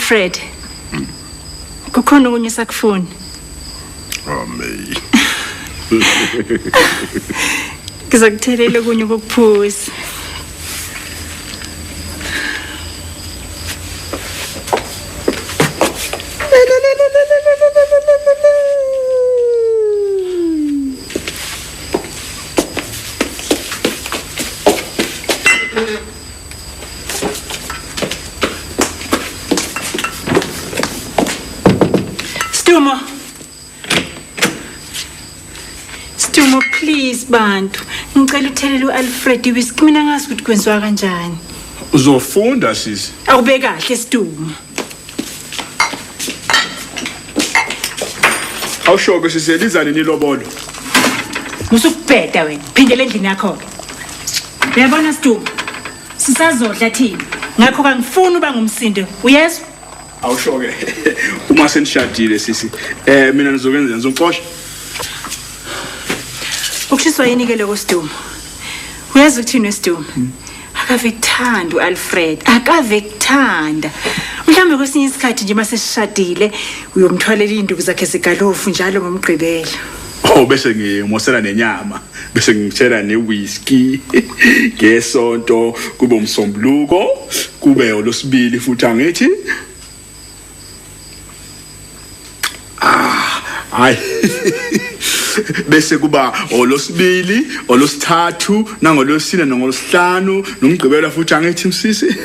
Alfred. Kukhona okunye sakufuna. Oh May. Ngizokuthelela okunye kokuphuza. Stumo. Stumo please bantu. Ngicela uthelele uAlfred iwhisky mina ngazi ukuthi kwenziwa kanjani. Uzofunda sisi. Awube kahle Stumo. Awushoke sisi liza nini ilobolo? Musukubheda wena. Phindele endlini yakho ke. Uyabona Stumo? Sisazodla thina. Ngakho kangifuni uba ngumsindo. Uyezwa? Awushoke. Uma senishadile sisi, mina nizokwenza ngizocosha. Ukushiswa yini ke lokho Sidumo? Uyazi ukuthini weSidumo? Akave kuthanda uAlfred, akave kuthanda. Mhlawumbe kwesinye isikhathi nje masesishadile uyomthwalela induku zakhe zegalofu njalo ngomgqibelo. Oh bese ngimosela nenyama, bese ngithela newhisky ngesonto kube umsombuluko, kube olosibili futhi angithi Ah, hayi. Bese kuba olosibili, olosithathu, nangolosine nangolosihlanu, nomgqibelo futhi angithi msisi.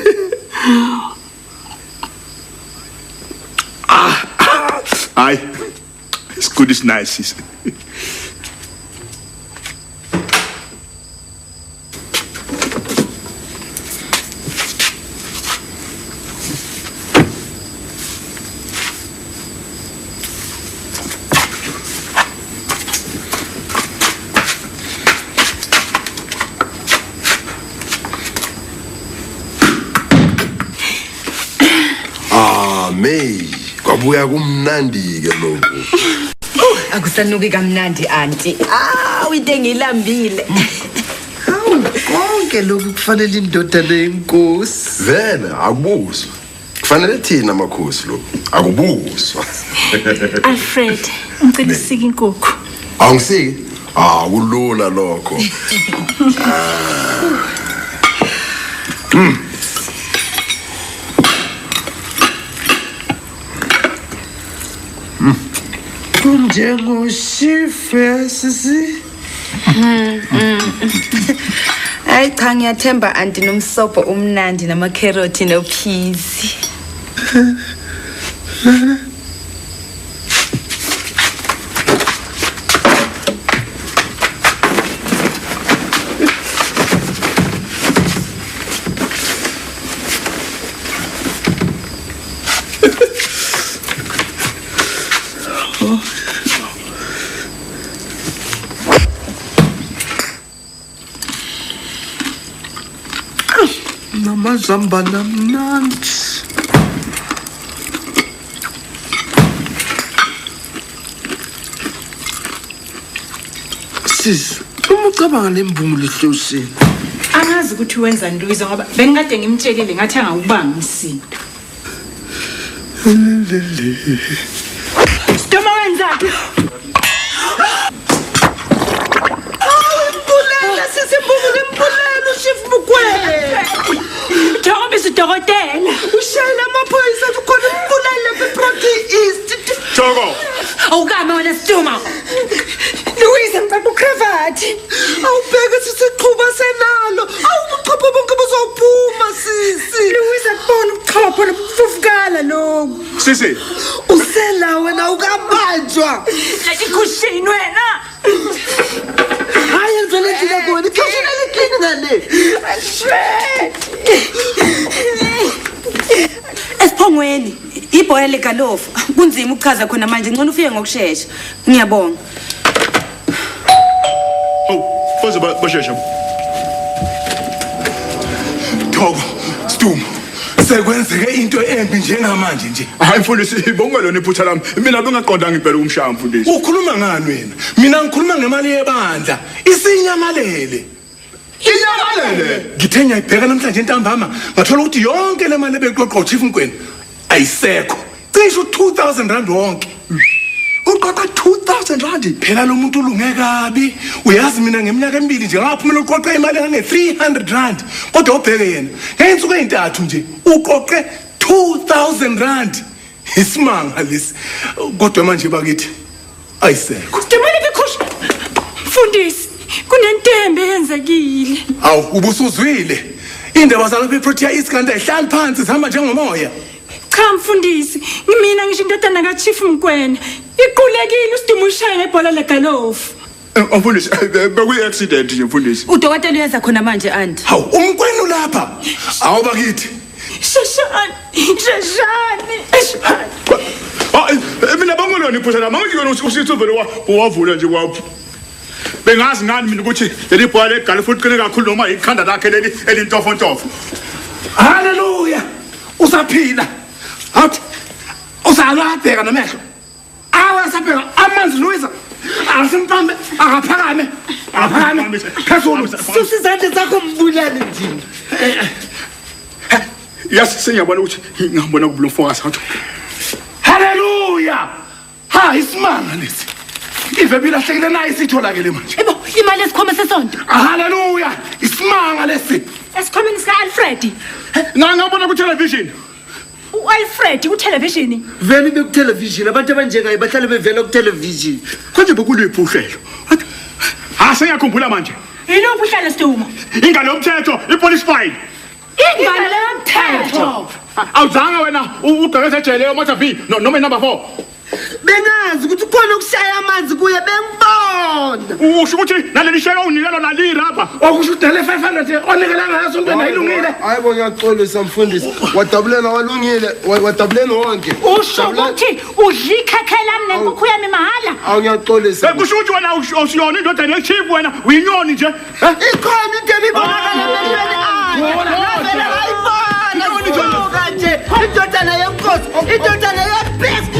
Ah, hayi. It's good, it's nice, sisi. Ah, May, kwabuya kumnandi ke lokhu. Akusanuki kamnandi anti. Awu into engilambile. Hawu konke lokhu kufanele indodana yenkosi. Vele akubuzwa. Kufanele thina amakhosi lokhu. Akubuzwa. Alfred, ngicela usike inkukhu. Awungisiki? Ah, kulula lokho. Kunjengoshife sisi. Hayi cha ngiyathemba anti nomsobho umnandi namakherothi nophizi. Namazambane amnandi. Sisi, uma ucabanga lembungulu ehlosini. Angazi ukuthi wenzani Louise ngoba bengikade ngimtshelile ngathi angawubanga umsindo. Stumo wenzani? Imbulela sisi imbungulu imbulela uShief Mukwena. Njengoba isidokotela. Ushayela amaphoyisa athi khona imbulele lapha eProtea East. Thoko. Awukame wena Stumo. Louise ngicela ucravat. Awubheke sisi iqhuba senalo. Awu ubuchopho bonke buzophuma sisi. Louise akubona ubuchopho lobuvuvukala lokhu. Sisi, Usela wena ukabanjwa. Leti cushion wena. Hayi ngivele endlini yakho wena. Ikhishini eliklini ngale. Esiphongweni ibhola legalofu kunzima ukuchaza khona manje ngcono ufike ngokusheshsha. Ngiyabonga. Hawu, baze bashesha. Thoko, Stumo. Sekwenzeke into embi njengamanje nje. Hayi mfundisi, bongelona iphutha lami. Mina bengaqondanga impela ukumshaya mfundisi. Ukhuluma ngani wena? Mina ngikhuluma ngemali yebandla. Isinyamalele. Inyamalele. Ngithe ngiyayibheka namhlanje ntambama, ngathola ukuthi yonke le mali ebeqoqwa uChief Mkwena Ayisekho. Cishe u2000 rand wonke. Uqoqa 2000 rand. Phela lo muntu ulunge kabi. Uyazi mina ngeminyaka emibili nje ngaphumela uqoqa imali engange 300 rand. Kodwa ubheke yena ngeyinsuku ezintathu nje uqoqe 2000 rand. Isimanga lesi. Kodwa manje bakithi ayisekho. Sidumile bikhusha. Mfundisi, kunentembe eyenzekile. Awu ubusuzwile. Indaba zalapha eProtea East kanti ayihlali phansi zihamba njengomoya. Cha mfundisi, ngimina ngisho indodana kaChief Mkwena. Iqulekile uSidumo ushaye ngebhola legalofu. Mfundisi, bekuyi accident nje mfundisi. Udokotela uyeza khona manje anti. Hawu umkwenu lapha. Awu bakithi. Shashani, shashani. Ah, mina bangolona iphutha lami. Angiyona usithi uvele wavula nje waphu. Bengazi ngani mina ukuthi leli bhola legalofu liqine kakhulu noma ikhanda lakhe leli elintofontofo. Haleluya. Usaphila. Awuthi usalwabheka namehlo. Awa sabheka amanzi Louisa. Asimpambe akaphakame. Akaphakame. Phezulu. Susa izandla zakho mbulale nje. Yes, sengiyabona ukuthi ngihambona kubulofokasi. Haleluya. Ha isimanga lesi. Ive bilahlekile nayo isitholakele manje. Ebo, imali esikhwama sesonto. Haleluya. Isimanga lesi. Esikhwameni sika-Alfred. Ngangabona ku television. U-Alfred ku-television. Vele bekutelevision abantu abanjengaye bahlale bevela kutelevision. Konje bekuliphi uhlelo? Ha sengiyakhumbula manje. Yiluphi uhlelo Sidumo? Ingalo yomthetho, ipolice file. Ingalo yomthetho. Awuzange wena ugqekeze ejele yomotor V noma number 4. Bengazi ukuthi kukhona ukushaya amanzi kuye bengibona. Usho ukuthi naleli sheke unikelo nalirabha. Okusho ukuthi nale 500 onikela ngayo sonto ayilungile. Hayi bo ngiyaxolisa mfundisi. Wadabulela walungile, wadabulela wonke. Usho ukuthi udla ikhekhe lami nenkukhu yami mahhala. Awu ngiyaxolisa. Kusho ukuthi wena usiyona indodana yechief wena uyinyoni nje. Ikhona into ebibonakala emehlweni ayo. Navele ngayibona suka nje indodana yenkosi, indodana yebest.